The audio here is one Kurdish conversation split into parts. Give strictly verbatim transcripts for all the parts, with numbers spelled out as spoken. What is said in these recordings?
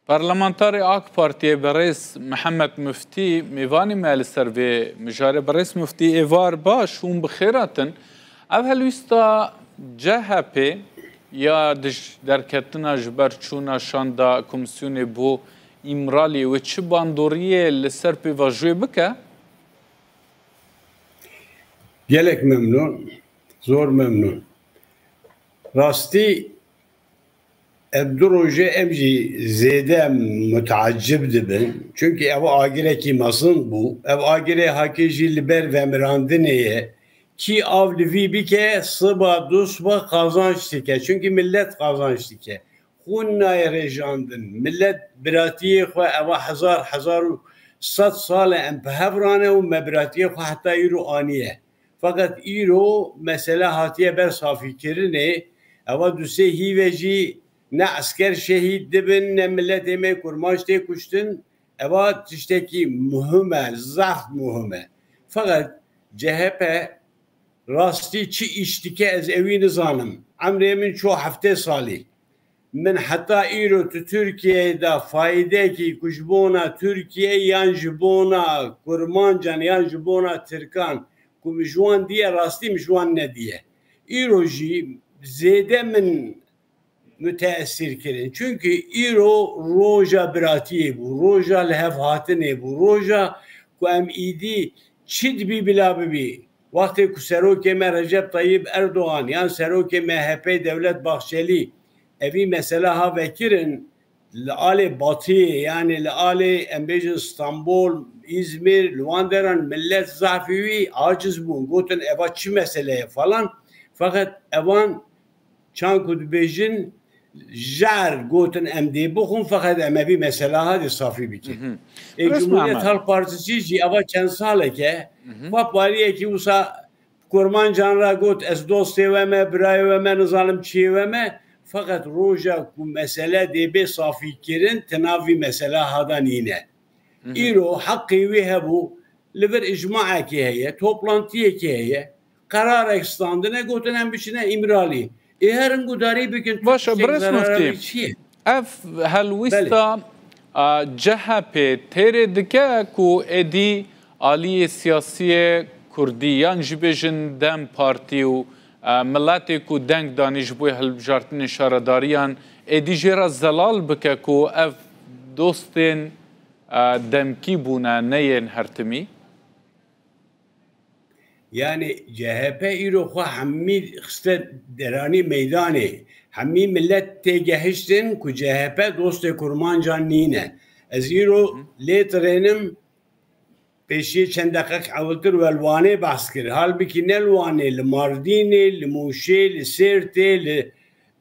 Parlamentarê AK Partiyê berêz Mihemed Muftî mêvanê me li ser vê mijarê. Berêz Muftî, êvar baş, hûn bi xêr hatin. Ev helwîsta C H P ya dij derketina ji ber çûna şanda komîsyonê bo Îmraliyê wê çi bandoriyê li ser pêvajoyê bike? Gelek memnûn, zor memnûn. Rastî, ev du roje em jî zêde mutacib dibin. Çunkî ev agirekî mezin bû. Ev agirê hakê jî li ber vemirandinê ye. Kî av li vî bike, siba du siba qazanç dike. Çunkî millet qazanç dike. Xûn nayê rêjandin. Millet biratiyê xwe eva hezar, hezar û sed sal e em bi hev rane û me biratiyê xwe heta îro aniye. Feqet îro mesele hatiye ber safîkirinê. Eva du sê hîve jî ne esker şehîd dibin, ne miletê me kurmanc tê kuştin. Eva tiştekî muhim e, zehf muhim e. Feqet C H P rastî çi îş dike ez ewî nizanim. Emrê min ço heftê salî. Min heta îro tu Tirkiyeyê de faydekî ku ji bona Tirkiye yan ji bona Kurmancan yan ji bona Tirkan ku min ji wan diye, rastî min ji wan nediye. Îro jî zêde min muteesîr kirin. Çunkî îro roja biratiyê bû, roja li hev hatinê bû, roja ku em îdî çi dibî bila bibî. Wextê ku serokê me Recep Tayyip Erdogan yan serokê M H P Devlet Bahçeli evî mesela ha vekirin, li alê batiyê, yani li alê, em bêjin, Stenbol, Îzmîr, li wan deran millet zafî wî aciz bûn, gotin, "Eva çi mesele ye?" falan. Feqet evan çan ku dibêjin, jar gotin, "Em dê bixwin, feqet em evî mesela ha dê safî bikin." Mhm. Ê, Cumhuriyet Halk Partisi jî eva çend saleke, mhm, xwe pariyekî wisa Kurmancan re got, "Ez dostê we me, birayê we me, nizanim çiyê we me." Feqet roja ku mesele dê bê safî kirin, ti nav vî mesela ha da nîne. Mhm. Îro heqê wî hebû, li vir îcmaekê heye, toplantiyekê heye, qerarek standine, gotin, "Em biçine Îmralî." Ê herin gudarî bikin, tu Baş e, tiştek Birêz zerara Muftî. Wî çi ye? Ev helwîsta, Belê. a, C H P têrê dike ku êdî aliyê siyasiyê Kurdî yan jî bêjin DEM Partî û, a, miletê ku deng danî ji bo hilbijartinê şaredariyan êdî jê re zelal bike ku ev dostên, a, demkî bûne, ne yên hertimî? Yani C H P îro xwe hemî xiste deranî meydanê. Hemî millet tê gehiştin ku C H P dostê kurmancan nîne. Ez îro Hı. lê tirênim, pêşiyê çend deqeq ewiltir we li Wanê behs kir. Halbikî ne li Wanê, li Mardînê, li Mûşê, li Sêrtê, li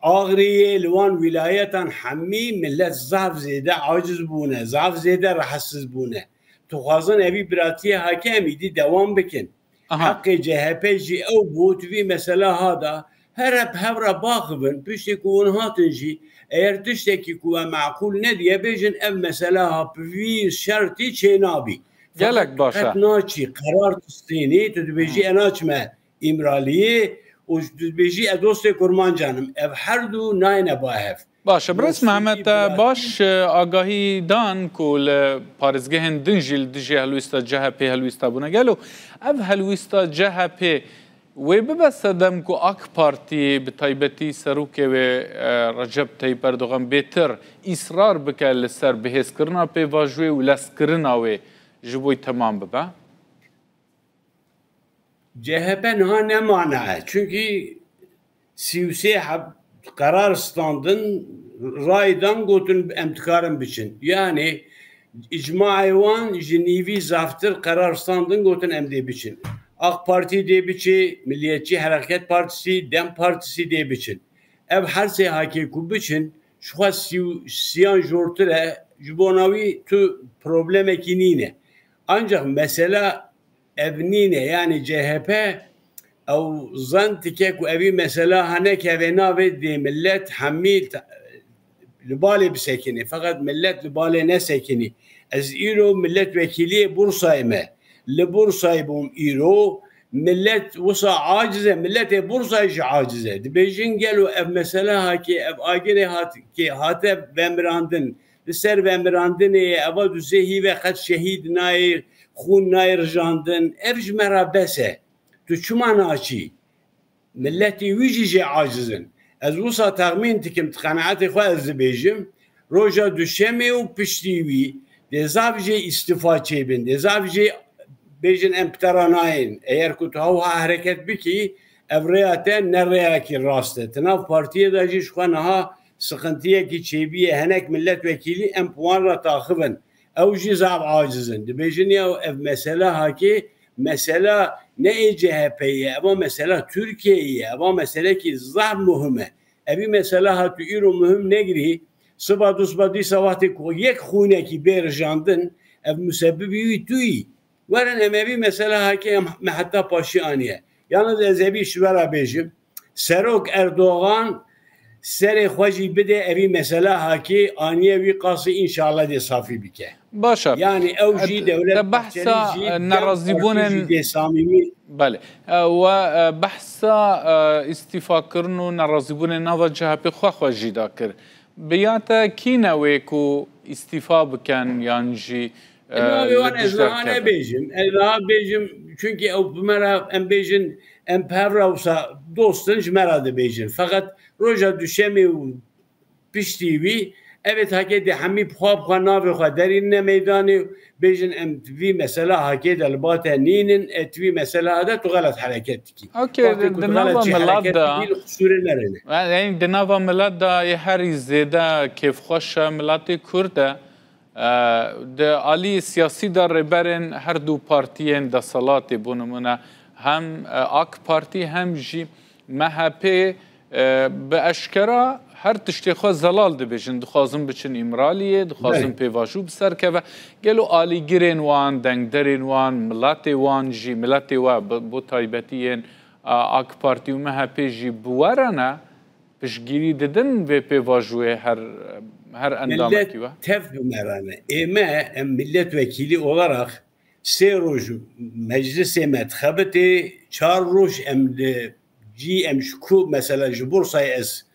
Axriyê, li wan wîlayetan hemî millet zaf zêde aciz bûne, zaf zêde rehetsiz bûne. Tu xwazin evî biratiyê hake em îdî dewam bikin. Aha. Heqê C H P jî ew bû, tu vî mesela ha da, here bi hev re baxivin, piştî ku hûn hatin jî, eger tiştekî ku we meqûl nediye, bêjin ev mesela ha bi vî şertî çênabî. Gelek Feqet baş e. Qet naçî, qerar tu stênî, tu dibêjî Hı. e naçime Îmraliyê û tu dibêjî e dostê kurmancan im. Ev her du nayne ba hev. Baş e, Birêz Mehmet, te baş, e, agahî dan ku li parêzgehên din jî li dijî helwîsta C H P helwîsta bûne. Gelo ev helwîsta C H P wê bibe sedem ku AK Partî, bi taybetî serokê wê, e, Recep Tayyip Erdogan bêtir îsrar bike li ser bihêzkirina pêvajoyê û lezkirina wê ji bo temam bibe? C H P niha nemane. Çunkî sî û sê heb qerar standin, ray dan, gotin, "Em dikarin biçin." Yani îcmaê wan ji nîvî zaftir qerar standin, gotin, "Em dê biçin." AK Partî dê biçe, Milliyetçî Hereket Partisi, DEM Partisi dê biçin. Ev her sê hakê ku biçin, ji xwe sî û siyan jortir e, ji bona wî tu problemekî nîne. Ancak mesela ev nîne, yani C H P ew zan dike ku evî mesela ha nekeve navê dê millet hemî ta-, li balê bisekinê. Feqet millet li balê nesekinî. Ez îro milletvekîliyê Bursayê me. Li Bursayê bûm îro. Millet wisa aciz e. Milletê Bursayê jî aciz e. Dibêjin gelo ev mesela ha ki ev agirê hat, ki hate vemirandin. li ser vemirandinê ye, eva du sê hîve qet şehîd nayê, xûn nayê rijandin. Ev ji me re bes e. Tu çima naçî? Miletê wî jî jê aciz in. Ez wisa texmîn dikim, di qenaetê xwe ez dibêjim, roja duşemê û piştî wî dê zaf jê îstifa çêbin, dê zaf jê bêjin em bi te re nayên. Eger ku tu hewha hereket bikî, ev rêya te ne rêyekî rast e. Di nav partiyê de jî ji xwe niha siqintiyekî çêbûye. Hinek miletwekîlî em bi wan re taxivin. Ew jî zaf aciz in. Dibêjin ya ev mesela hakê, mesela ne ê C H P'yê ye, eva mesela Tirkiyeyê ye, eva meselekî zaf muhim e. Evî mesela ha tu îro muhim negirî, siba du siba dîsa wextê ku yek xûnekî bê rijandin, ev musebibî wî tu yî. Werin em evî mesela hakê em me heta paşî aniye. Yalnız ez evî ji we re bêjim, Serok Erdogan serê xwe jî bide evî mesela hakê, aniye wî qasî înşallah dê safî bike. Baş e. Yani ew jî E, dewlet te behsa, Bahçelî jî e, dem nerazîbûnên parti jî dê samîmî. Belê. E, we, e, behsa, e, îstîfakirin û nerazîbûnên nava C H P xwe xwe jî da kir. Bi ya te kî ne wê ku îstîfa bikin yan jî, e, Navê li wan ez dijber niha kevin? Nebêjim. Ez niha bêjim, çünkü ew bi me re em bêjin, em bi hev re wisa dost in, ji me re dibêjin. Feqet roja duşemê û piştî wî, evet, hakê dê hemî bi xwe, bi xwe navê xwe derîne meydanê û bêjin, em di vî mesela hakê de li ba te nînin, e, di vî mesela de tu xelet hereket dikî. Okey, Wextê di, ku di tu nava xelet jî milat hereket de, dikî, li qisûrê nerêne. Yani di nava milat de yê herî zêde kêfxweş e milatê Kurd e. E, di alî siyasî de rêberên her du partiyên deselatê, bo nimûne hem, e, AK Partî hem jî M H P, e, bi eşkera her tiştê xwe zelal dibêjin. Dixwazin biçin Îmraliyê, dixwazin Belê. pêvajo bi ser keve. Gelo alîgirên wan, dengderên wan, miletê wan jî, miletê we bi, bo taybetî yên, e, AK Partî û M H P jî bi we re ne? Piştgirî didin vê pêvajoyê her, her endamekî Millet we? Tev bi me re ne. Ê me, em milletvekili olarak sê roj meclisê me dixebitê, çar roj em li cî, em ji ku mesela ji Bursayê ez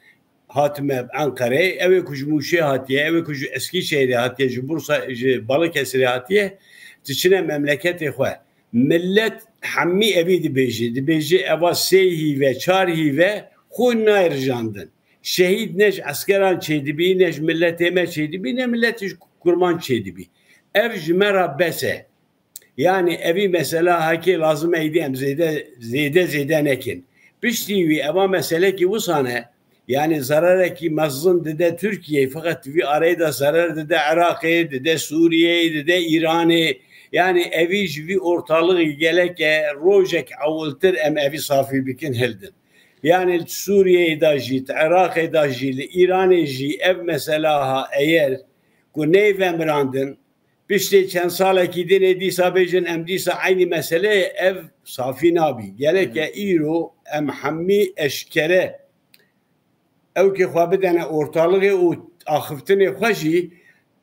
hatime Enqereyê, ew ê ku ji Mûşê hatiye, ew ê ku ji Eskîşehîrê hatiye, ji Bursa, ji Balıkesirê hatiye, diçine memleketê xwe. Millet hemî evî dibêje. Dibêje eva sê hîve, çar hîve xûn nayê rijandin. Şehîd ne ji eskeran çêdibî, ne ji miletê me çêdibî, ne miletê ji kurman çêdibî. Ev ji me re bes e. Yani evî mesela hakê lazim e îdî em zêde, zêde, zêde nekin. Piştî wî eva meselekî wisa ne. Yani zerarekî mezin dide Tirkiyeyê, feqet vî areyê de zerer dide Iraqê, dide Sûriyeyê, dide Îranê. Yani evî ji vî ortalığı geleke rojek ewiltir em evî safî bikin hildin. Yani Sûriyeyê de jî, Iraqê de jî, li Îranê jî ev mesela ha eyer ku neyve mirandin, piştê çend salekî dinê dîsa bêjin em dîsa eynî meseleyê, ev safî nabî. Gereke îro em hemî eşkere ewkê xwe bidene ortalığı û axiftinê xwe jî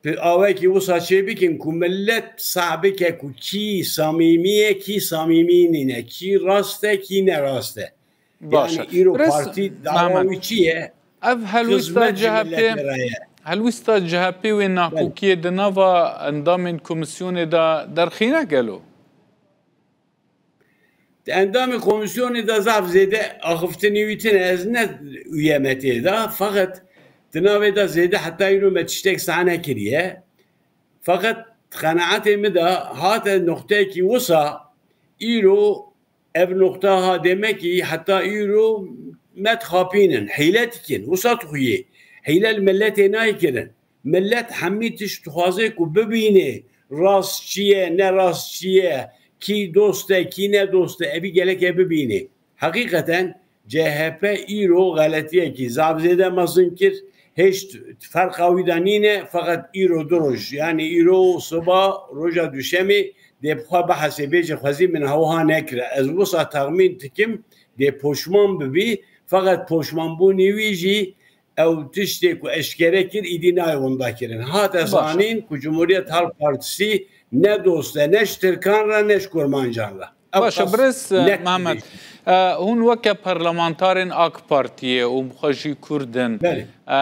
bi awekî wisa çê bikin ku millet sah bike ku kî samîmî ye, kî samîmî nîne, kî rast e, kî ne rast e. Baş e. Yani îro Birêz partî dava Mehmet, wî çi ye? Ev helwîsta Xizmet ji C H P, miletê re ye. Helwîsta C H P wê Belê. nakokiyê di nava endamên komîsyonê de derxîne gelo? Di endamê komîsyonê de zaf zêde axiftinî wî tine, ez ne üyeme tê de, feqet di navê de zêde heta îro me tiştek sah nekiriye. Feqet di qenaetê min de hate noqteyekî wisa îro ev noqta ha demekî heta îro me dixapînin, hîle dikin, wisa dixuyê. Hîle li miletê nayê kirin. Millet hemî tişt dixwaze ku bibîne rast çi ye, ne rast çi ye, kî dost e, kî ne dost e, evî geleke bibîne. Heqîqeten C H P îro xeletiyekî zaf zêde mezin kir, hêj ferqa wî de nîne, feqet îro du roj, yani îro û siba roja duşemê dê bi xwe bihesê bêje xwezî min hewha nekire. Ez wisa texmîn dikim dê poşman bibî, feqet poşmanbûnî wî jî ew tiştê ku eşkere kir, îdî nayê winda kirin. Hate Baş e. zanîn ku Cumhuriyet Halk Partisi ne dost e, ne ji Tirkan re, ne ji Kurmancan re. Ew Baş e, qas birêz, net Mehmet. dibêjin. E, hûn weke parlamentarên AK Partiyê û bi xwe jî Kurd in. Belê. E,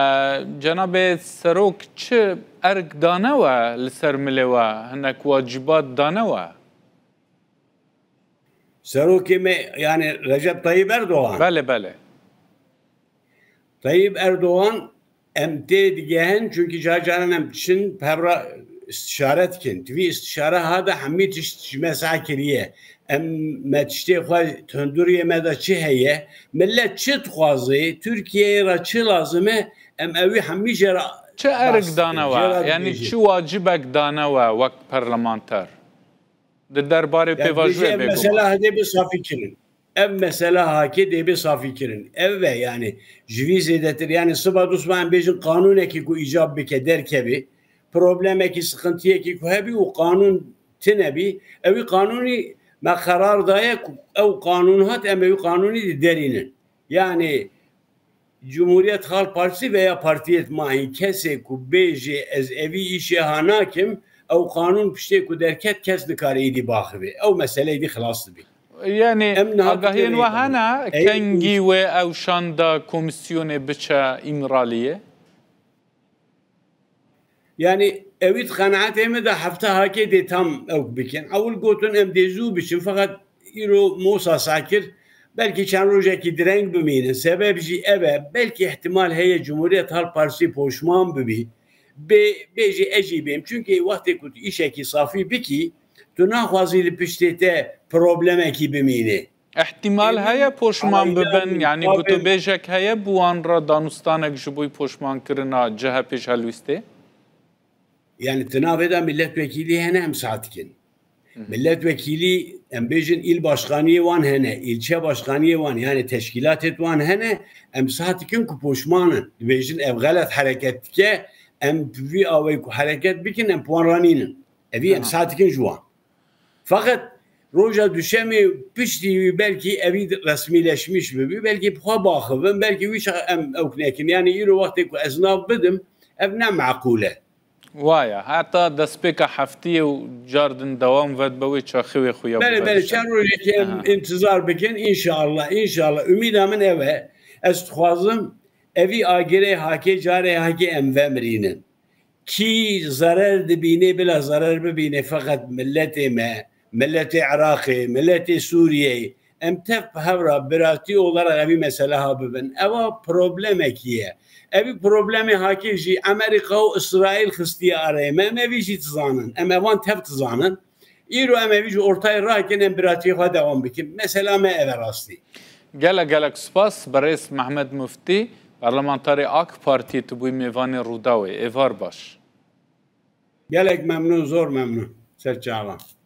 cenabê Serok çi erk dane we li ser milê we? Hinek wacibat dane we? Serokê me, yani Recep Tayyip Erdoğan. Belê, belê. Tayyip Erdoğan, em tê digehin, çünkü car caran em çin pevra istişare dikin. Tivî istişare ha de hemî tişt ji me seh kiriye. Em me tiştê xwe tunduriyê me de çi heye, millet çi dixwaze, Türkiye'ye ra çi lazim e, em ewî hemî jê ra Çi erk dane we? Yani çi wacibek dane we wek parlamenter? Di derbarê pêvajoyê bêguman. Mesela hede bi safî kirin. Ev mesela hake dê bê safî kirin. Ev ve yani ji vî zêdetir. Yani siba dusma em bêjin qanûnekî ku îcab bike derkevî, problemekî, sıkıntıyekî ku hebî û qanûn tine bî, ewî qanûnî me qerar daye ku ew qanûn hat, em ewî qanûnî di derînin. Yani Cumhuriyet Halk Partisi veya partiyet ma hîn kesê ku bêjê ez evî îşê ha nakim, ew qanûn piştê ku derket kes nikare îdî baxivê. Ew mesele îdî xilas dibî. Yani agahiyên we hene kengî wê ew şanda komîsyonê biçe Îmraliyê? Yani ewî di qenaetê min de hefte hakê dê tam ew bikin. Ewil gotin em dê zû biçin, feqet îro mosa sakir belkî çend rojekî direng bimînin. Sebeb jî ev e, belkî ihtimal heye Cumhuriyet Halk Partisi poşman bibî. Bê, bêjî ez jî bêm. Çünkü wextê ku tu îşekî safî bikî, tu naxwazî li piştê te problemekî bimîne. Îhtimal heye poşman bibin, yani ku tu bêjek heye bi wan re danûstanek ji bo poşmankirina C H P ji helwîstê? Yani ti navê de milletvekîlî hene em sah dikin. Milletvekîlî, em bêjin îl başkaniyê wan hene, îlçe başkaniyê wan, yani teşkîlatê wan hene, em sah dikin ku poşman in. Dibêjin ev xelet hereket dike, em bi vî awê ku hereket bikin, em bi wan re nînin. Evî em sah dikin ji wan. Feqet roja duşemê piştî wî belkî evî resmîleşmiş bibî, belkî bi xwe baxivin, belkî wî çax em ewk nekin. Yani îro wextê ku ez nav bidim, ev ne meqûl e. Waya, heta destpêka heftiyê û car din dewam vedibe wê çaxê wê xuya. Belê, belê, çend rojekê em intizar bikin, înşallah, înşallah. Umîda min ev e. Ez dixwazim evî agirê hakê carê hakê em vemirînin. Kî zerer dibînê, bila zerer bibîne, feqet milletê me, milletê Iraqê, milletê Sûriyeyê, em tev bi hev re biratî olarak evî mesele ha bibin. Ewa problemekî ye. Evî problemê hakê jî Amerîka û Îsraîl xistiye areyê me. Em evî jî dizanin. Em evan tev dizanin. Îro em evî ji ortayê rakin, em biratiyê xwe dewam bikin. Mesela me ev e rastî. Gelek gelek spas, berêz Mehmet Muftî, parlamentarê AK Partiyê tu bûyî mêvanê Rûdawê. Êvar baş. Gelek memnûn, zor memnûn. Ser çava.